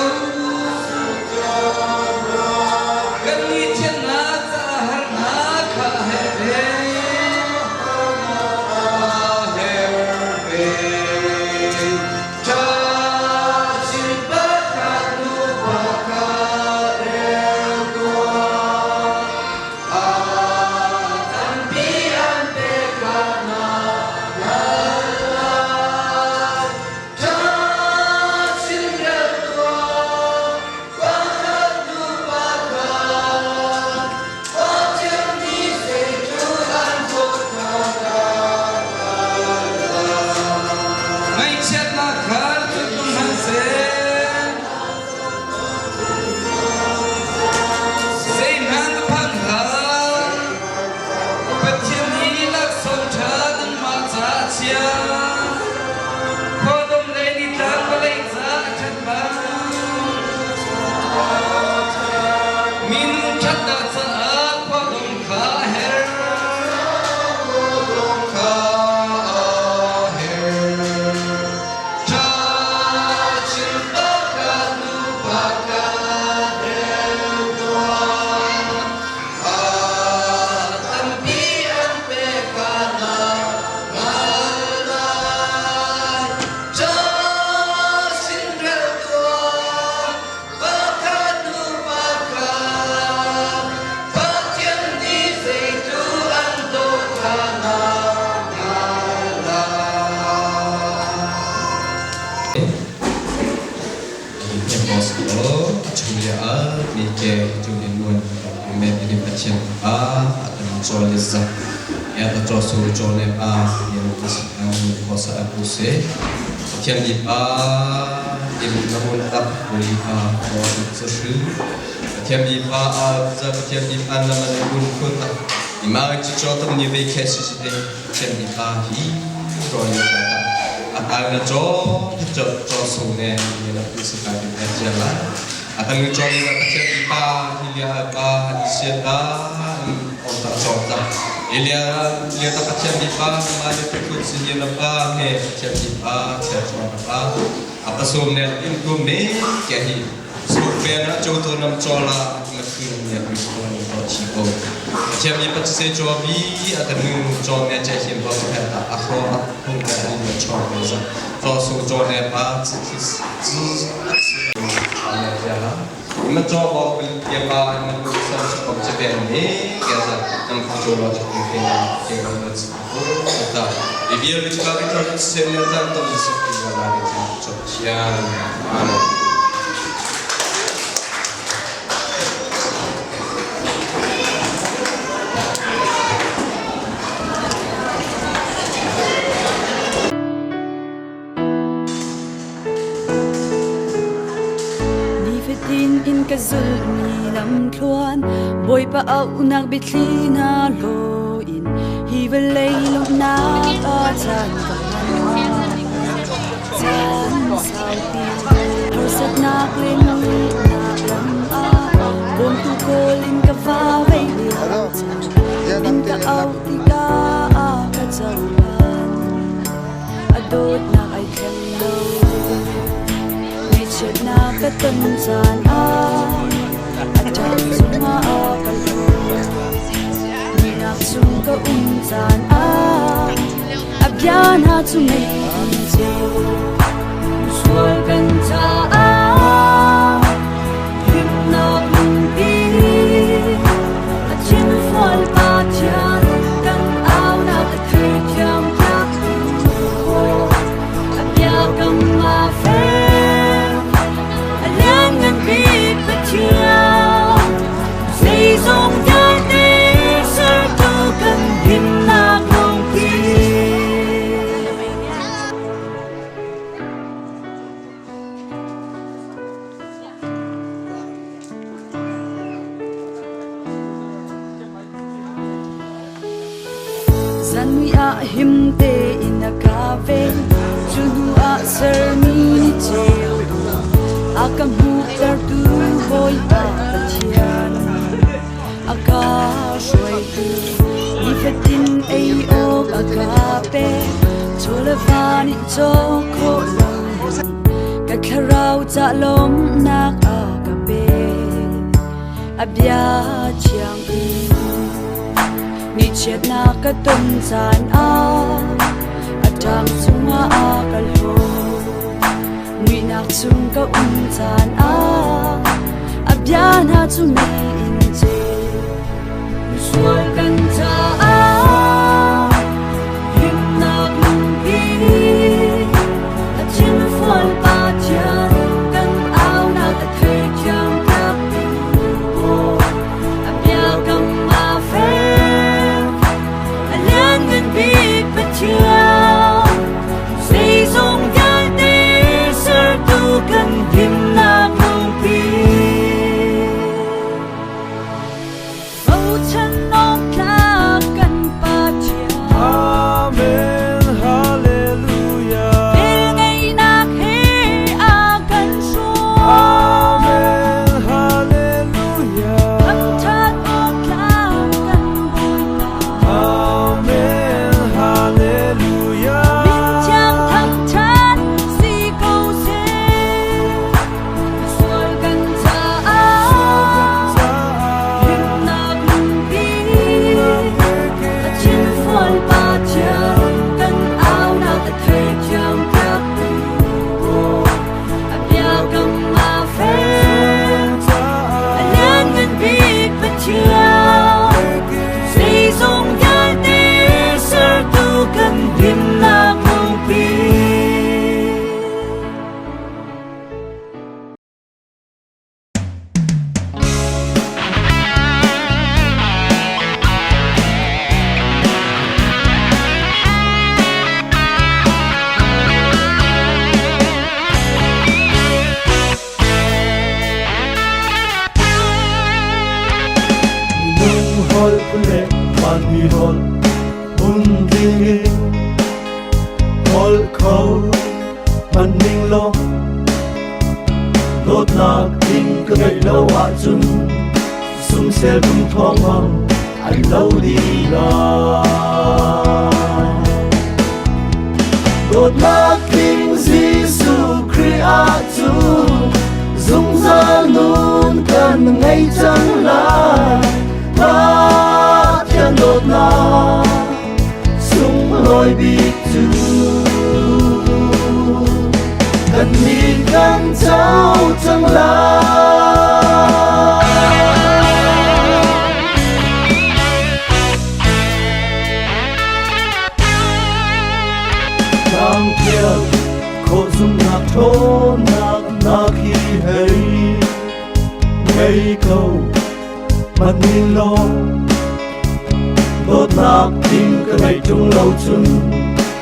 Kan nih thiannak caah harnak kha a herh ve. Ngaihchiatnak kha tlung hmanhseh, zeihmanh na phang hlah. Pathian nih laksawng ṭha nangmah caah a chiah. Khuadawm le nitlang vawlei caah a ṭhat bang. Minung ṭhatnak caah khuadawm kha a herh. Nifatin in ka zulhmi lamthluan Bawipa auhnak biathli hna hlaw in hi vawlei lawmhnak ah caan ka hman. Caan saupi harsatnak le muihnak lam ah bawmtu kawl in ka va vei lio caan min ka auh tikah a ka cohlan. A dawtnak ai thleng lo. Ngaihchiatnak ka ton caan ah a ṭang cungah a ka hlaw. Muihnak chung ka um caan ah a bia hna cu mei an ceu. Sual kan caah himnak lungpi a thinfual Pathian kan aunak a theithiam tlak. A biakam a fek. Zan mui ah him tein a ka ven. Cu hnu ah sermi ni ceu a ka hmuhtertu Bawipa Pathian a ka hruaitu nifatin ei awk a ka pek. Chaw le va nih cawk khawh lo ka thlarau ca lawmhnak a ka pek. A bia thiang in Ngaihchiatnak ka ton caan ah a ṭang cungah a ka hlaw. Muihnak chung ka um caan ah a bia hna cu mei in ceu. Misual kan caah himnak lungpi a thinfual Pathian kan aunak a theithiam piaktu. A biakam aa fek, a lianngan bik Pathian, zeizong vialte sertu kan himnak lungpi. Bochan awk tlak kan Pathian. Amen, Hallelujah. Velngeihnak he a kan hruai. Amen, Hallelujah. Thangṭhat awk tlak kan Bawipa. Amen, Hallelujah. Min thiang thangṭhat si ko seh. Sual kan caah himnak lungpi a thinfual Pathian kan aunak a theithiam piaktu a biakam aa fek a lianngan bik Pathian zeizong vialte sertu kan himnak lungpi. Minung holh le vanmi holh hmun ding in holh kho hmanh ning law dawtnak ding ka ngeih lo ahcun sumsel dum thawng bang an lo dih lai. Dawtnak tling Jesuh Khrih ahcun zungzal nun kan ngei cang lai. Pathian dawtnak sunglawi bik cu kannih kan co cang lai. Tlangpial khawh zumhnak ṭhawnnak nak hi hei ngei ko hmanh ning law dawtnak ding ka ngeih ṭung lo cun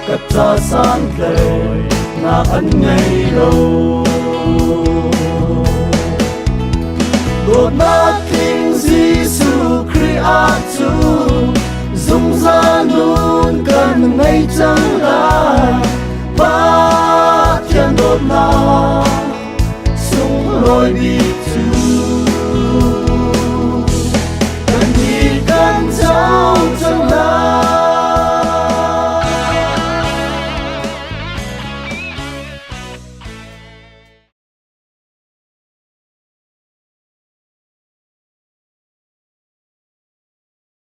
ka ca santlaihnak an ngei lo. Dawtnak tling Jesuh Khrih ahcun zungzal nun kan ngei cang lai. Pathian dawtnak sunglawi bik.